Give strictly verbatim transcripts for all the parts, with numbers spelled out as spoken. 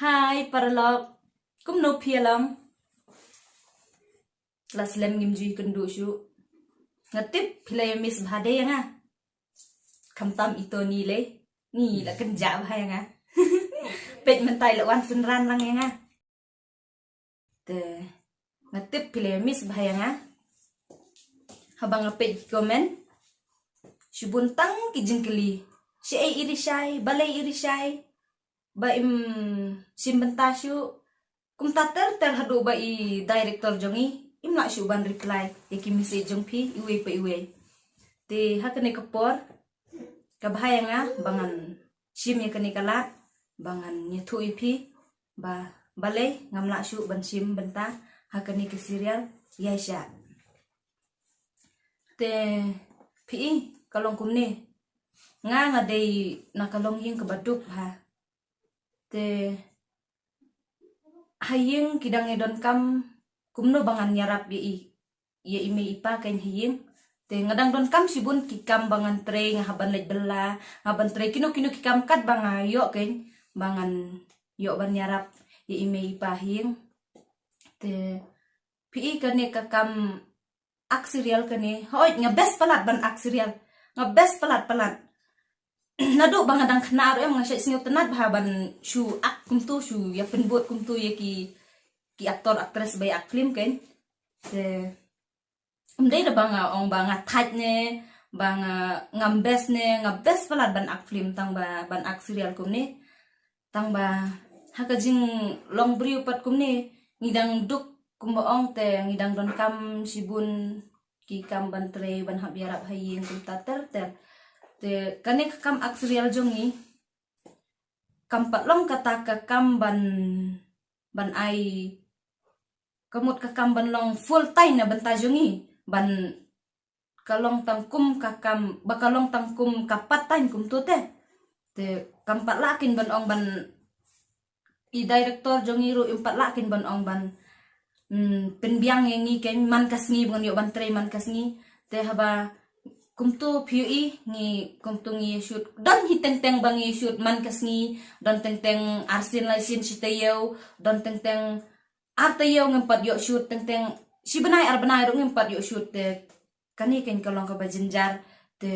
Hi paralok. Kumno phi ïa long? La slem ngim ju ïakynduh shuh. Nga tip phi la ïa miss bha de ïa nga. Khamtam i Tony lei. Ngi la kynjah bha ïa nga. Peit mynta i la wan synran lang ïa nga. Te nga tip phi la ïa miss bha ïa nga. Haba nga peit ki comment, shibun tang ki jingkylli. Shaei i Rishai, balei i Rishai? Ba im shim bynta shuh. Kumta ter ter haduh ba i director jong ngi im lah shuh ban reply ïa ki message jong phi iwei pa iwei. Te ha kane ka por ka bha ïa nga ba ngan shim ïa kane ka lad ba ngan ïathuh ïa phi ba balei ngam lah shuh ban shim bynta ha kane ka serial Ïaishah. Te phi i ka long kumne, nga nga dei na ka longïing kaba duk bha. Te ha ïing ki dang ïa donkam kumno ba ngan ïarap ïa i, ïa i mei i pa kein ha ïing. Te nga dang donkam shibun ki kam ba ngan trei, nga hap ban leit bylla, nga ban trei kino kino ki kam kat ba nga ïoh kein ba ngan ïoh ban ïarap ïa i mei i pa ha ïing. Te phi i kane ka kam ak serial kane, hooid nga best palat ban ak serial. Nga best palat palat. Naduh ba nga dang khynnah ruh em nga shait sngewtynnat bha ban shu ak kumtu, shu ïa pynbud kumtu ïa ki, ki actor actress ba ïa ak film kein. Te ym dei da ba nga ong ba nga thait ne ba nga, ngam best ne, nga best palat ban ak film tang ba ban ak serial kumne. Tang ba ha ka jinglong briew pat kumne ngi dang duk kumba ong te ngi dang donkam shibun ki kam ban trei ban hap ïarap ha ïing kumta ter ter. Te kane ka kam ak serial jong ngi kam pat long kata ka kam ban, ban ai, ka mut ka kam ban long full time na bynta jong ngi, ban ka long tang kum ka kam, ba ka long tang kum ka part time kumtu te. Te kam pat lah kein ban ong ban, i director jong ngi ruh im pat lah kein ban ong ban, mm, pynbiang ïa ngi kein man ka sngi ba ngan ïoh ban trei man ka sngi. Te haba kumtu phi ïohi ngi kumtu ngi ïa shoot, don hi teng teng ba ngi ïa shoot man ka sngi, don teng teng arsien laisien shi taïew, don teng teng ar taïew ngim pat ïoh shoot, teng teng shi bnai ar bnai ruh ngim pat ïoh shoot. Te kane kein ka long kaba jynjar. Te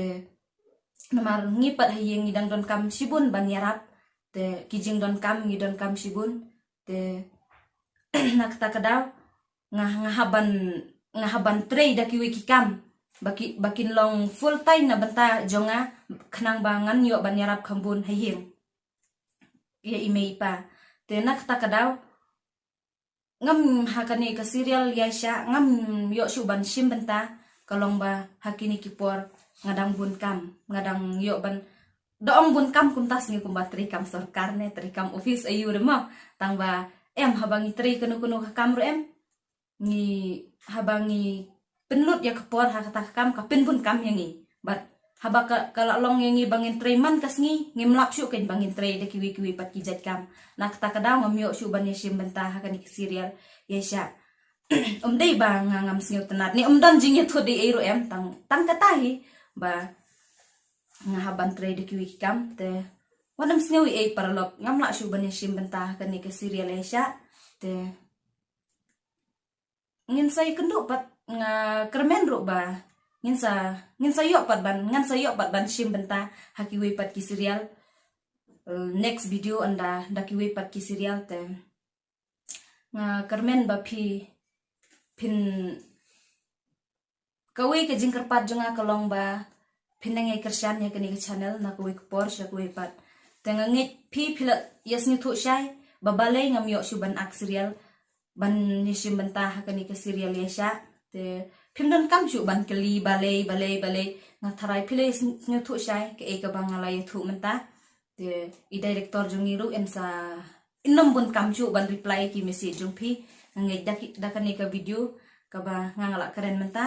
namar ngi pat ha ïing ngi dang donkam shibun ban ïarap. Te ki jingdonkam ngi donkam shibun. Te na kata ka daw nga, nga hap ban, nga hap ban trei da kiwei ki kam ba ki, ba kin long full time na bynta jong nga khnang ba ngan ïoh ban ïarap kham bun ha ïing ïa i mei i pa. Te na kata ka daw ngam, ha kane ka serial Ïaishah ngam ïoh shuh ban shim bynta, ka long ba ha kine ki por nga dang bun kam, nga dang ïoh ban, da ong bun kam kumta sngi kumba trei kam sorkar ne trei kam office aïu re mo. Tang ba em, haba ngi trei kano kano ka kam ruh em, ngi, haba ngi pynlut ïa ka por ha kata ka kam ka pynbun kam ïa ngi. Bad haba ka, ka la long ïa ngi ba ngin trei man ka sngi, ngim lap shuh kein ba ngin trei da kiwei kiwei pat ki jait kam. Na kata ka daw ngam ïoh shuh ban ïa shim bynta ha kane ka serial Ïaishah. Ym dei ba nga ngam sngewtynnat ne ym don jingïathuh dei ei ruh em, tang, tang kata hi ba nga hap ban trei da kiwei ki kam. Te wat nym sngew ei ei paralok, ngam lah shuh ban ïa shim bynta ha kane ka serial Ïaishah. Te ngin sa ïakynduh pat, nga kyrmen ruh ba ngin sa, ngin sa ïoh pat ban, ngan sa ïoh pat ban shim bynta ha kiwei pat ki serial. Eh, next video ynda da kiwei pat ki serial te nga kyrmen ba phi, phin, kawei ka jingkyrpad jong nga ka long ba phin nang ïa kyrshan ïa kane ka channel na kawei ka por sha kawei pat. Te nga ngeit phi, phi la ïa sngewthuh shai ba balei ngam ïoh shuh ban ak serial, ban ïa shim bynta ha kane ka serial Ïaishah. Te phim donkam shuh ban kylli balei, balei, balei. Nga tharai phi la ïa sngewthuh shai kaei kaba nga la ïathuh mynta. Te i director jong ngi ruh yn sa, yn nym bun kam shuh ban reply ki message jong phi. Nga ngeit da ki, da kane ka video kaba nga, nga la kren mynta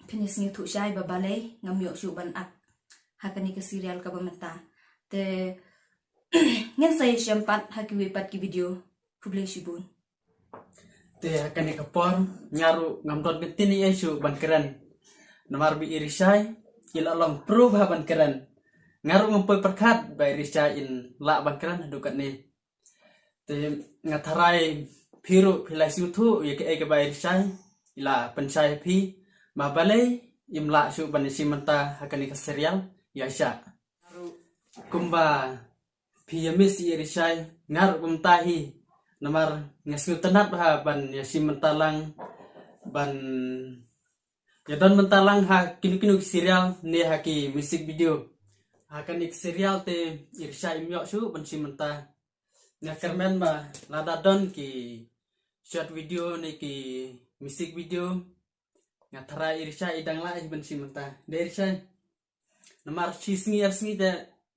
phin ïa sngewthuh shai ba balei ngam ïoh shuh ban ak ha kane ka serial kaba mynta. Te ngin sa ïashem pat ha kiwei pat ki video. Khublei shibun. Te ha kane ka por nga ruh ngam don ka ktien ei ei shuh ban kren. Namar ba i Rishai i la long pro bha ban kren. Nga ruh ngam poi pyrkhat ba i Rishai in lah ban kren haduh katne. Te nga tharai phi ruh phi la sngewthuh ïa kaei kaba i Rishai i la pynshai ha phi. Ma balei im lah shuh ban ïashim bynta ha kane ka serial ïa sha. Kumba phi ïa miss ïa i Rishai, nga ruh kumta hi. Namar nga sngewtynnat bha ban ïashim bynta lang, ban ïa don bynta lang ha kino kino ki serial ne ha ki music video. Ha kane ka serial te i Rishai im ïoh shuh ban shim bynta. Nga kyrmen ba lada don ki short video ne ki music video, nga tharai i Rishai i dang lah hi ban shim bynta. Dei Rishai? Namar shi sngi ar sngi te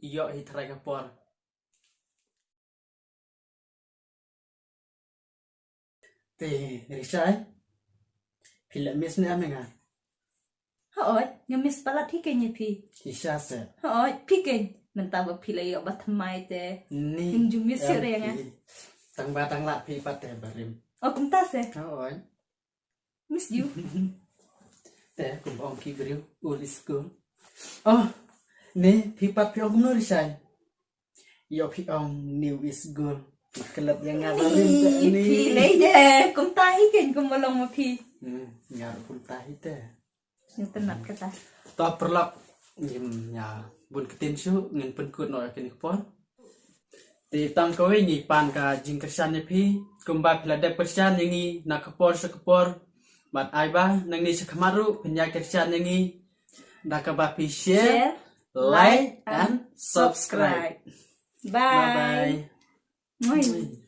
i ïoh hi tharai ka por. Te Rishai, phi la miss ne em ïa nga? Hooid, nga miss palat hi kein ïa phi. Shisha se. Hooid, phi kein. Mynta ba phi la ïoh ba thymmai te. Ni. Ngim ju miss ïa re nga. Tang ba tang lah phi pat te barim. Oh, kumta se. Hooid. Miss you. Te kum ong ki briew, old is gold. Oh, ne, phi pat phi ong kumno Rishai? Ïoh phi ong new is gold. Phi klet ïa nga barim te ni. Phi lei de, kumta hi kein kumba long ma phi. Hmm, nga ruh kumta hi te. Sngewtynnat kata. To paralok, ngim ïa bun ktien shuh, ngin pynkut noh ïa kane ka por. Te tang kawei ngi pan ka jingkyrshan ïa phi, kumba phi la dep kyrshan ïa ngi na ka por sha ka por. Bad ai ba nangne sha khmat ruh phin ïa kyrshan ïa ngi da kaba phi share, like and subscribe. Bye. Bye.